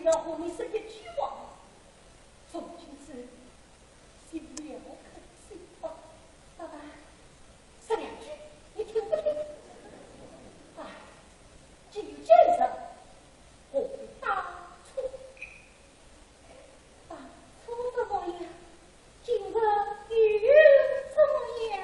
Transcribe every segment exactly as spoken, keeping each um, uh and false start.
要和你说一句话，从今之后，就留口说话。爸爸，说两句，你听不听？哎，既有建设，何必当初？当初怎么样？今日又怎么样？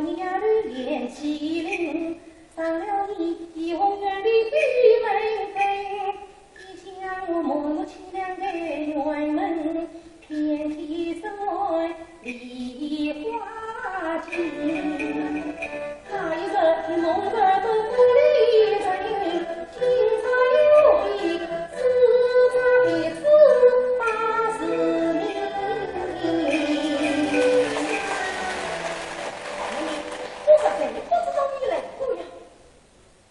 娘儿贤妻令，上了你的红颜的门庭，天下我满目清凉的园门，遍地生辉梨花尽。那一日，梦得东府里人，今朝有礼，四朝弟子拜师名。我说，这里不知道你来过呀？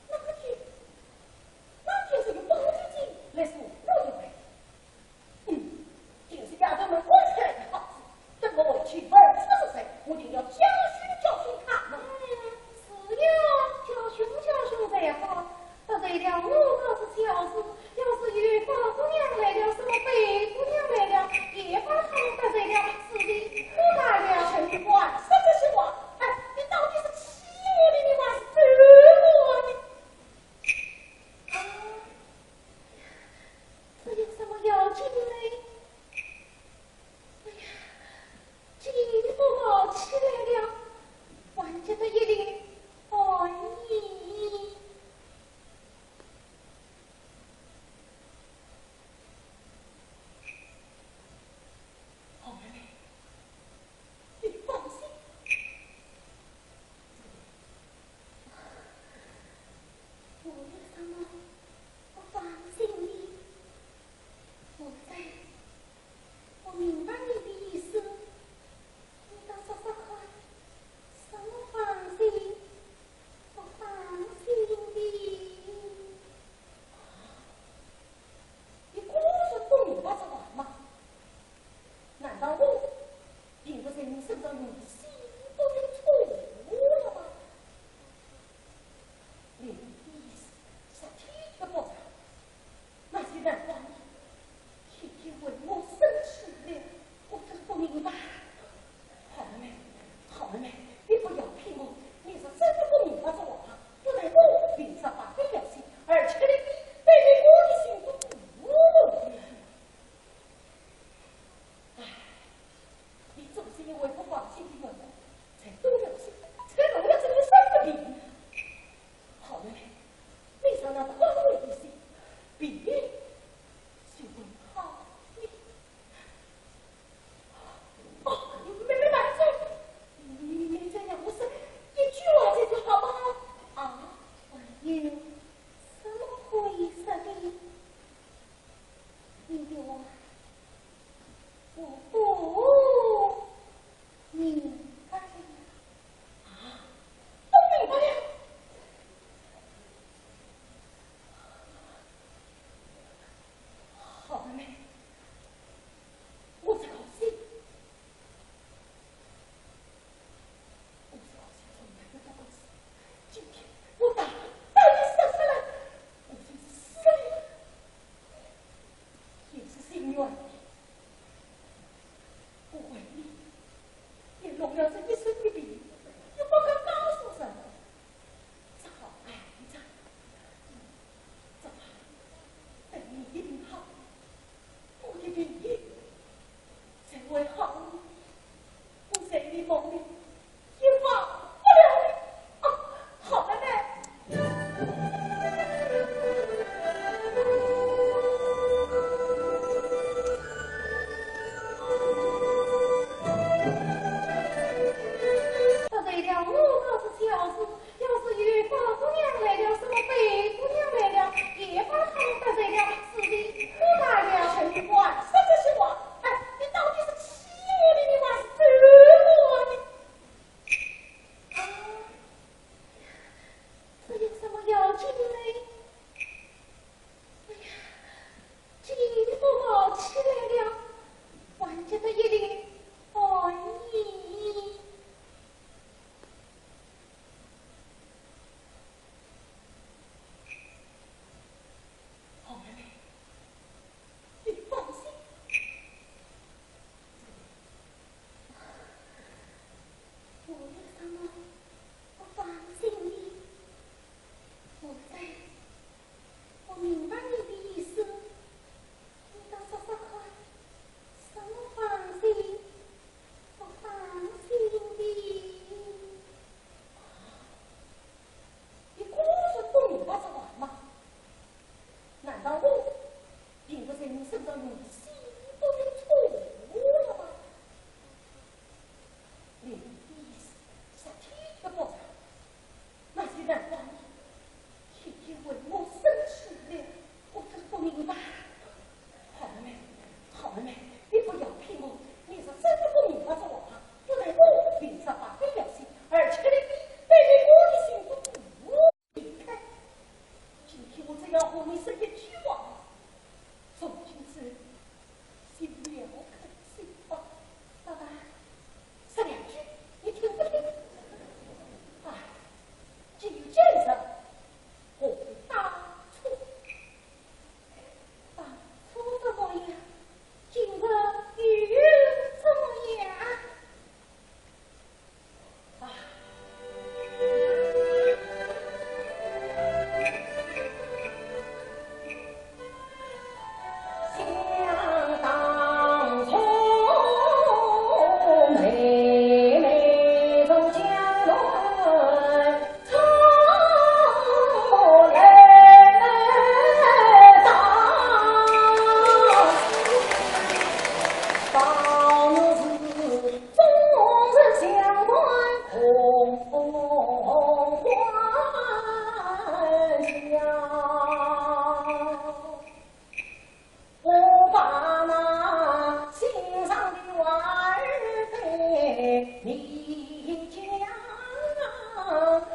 那天，那天是有宝姐姐来送我的回。嗯，就是丫头们关起来的好事，等我回去二十岁，我定要教训教训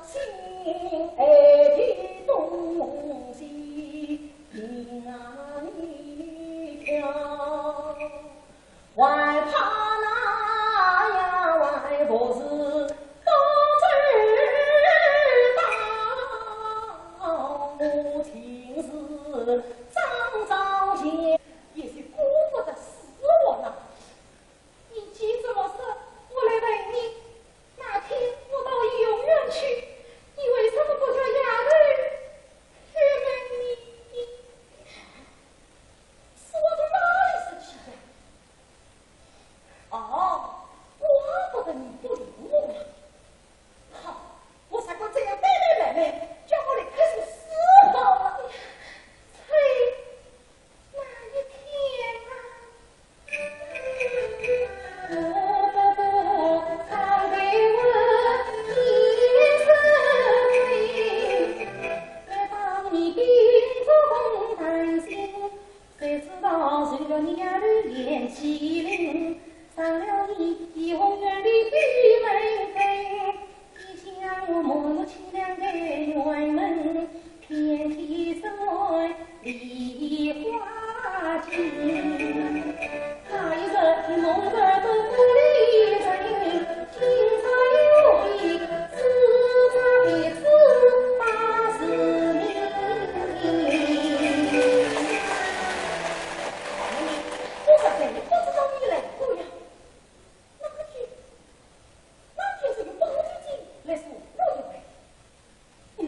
心爱的东西，凭啊你挑。还怕那呀，还不是不知道，我情是张昭贤，也是顾不得死活了。 你既这么说，我来问你，那天我到游园去，你为什么不叫丫头去问你？是我从哪里说起的？哦，怪不得你不理我了。好，我才敢这样对你妹妹，叫我来看是死好了。呸！ 那一天啊，我不过常对我一声please，要当你病着痛担心，谁知道谁料你丫头眼机灵，上了你怡红院的闭门羹。 你想我满目凄凉的园门，遍体生寒梨花尽。那一日你梦得个故里人，今朝又会自责的自把自命。我实在不知道你来过呀。那天 那天是有宝玉姐来送我一回。嗯，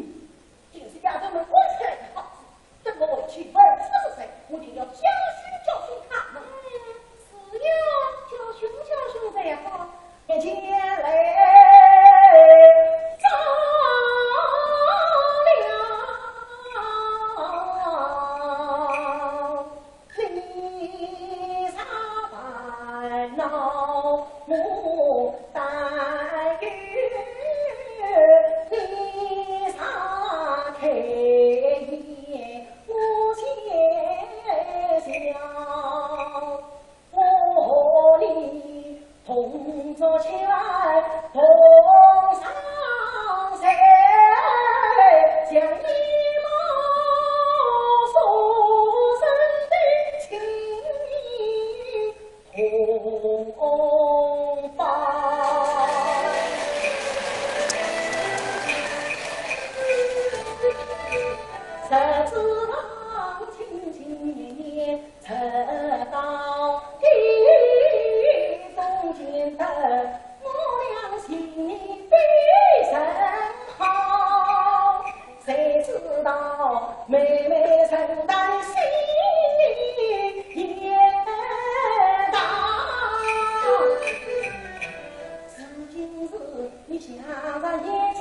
就是丫头们关起来的好事，等我回去二十岁，我定要教训教训她们。嗯，是要教训教训才好。眼前来照了。 你啥烦恼我担忧，你啥开眼我先笑。我和你 同坐起来，同上山，将你们所生的情同报。谁知道亲亲热热 直到地中间的我俩心里非常好，谁知道妹妹承担心也大。如今是你想着眼睛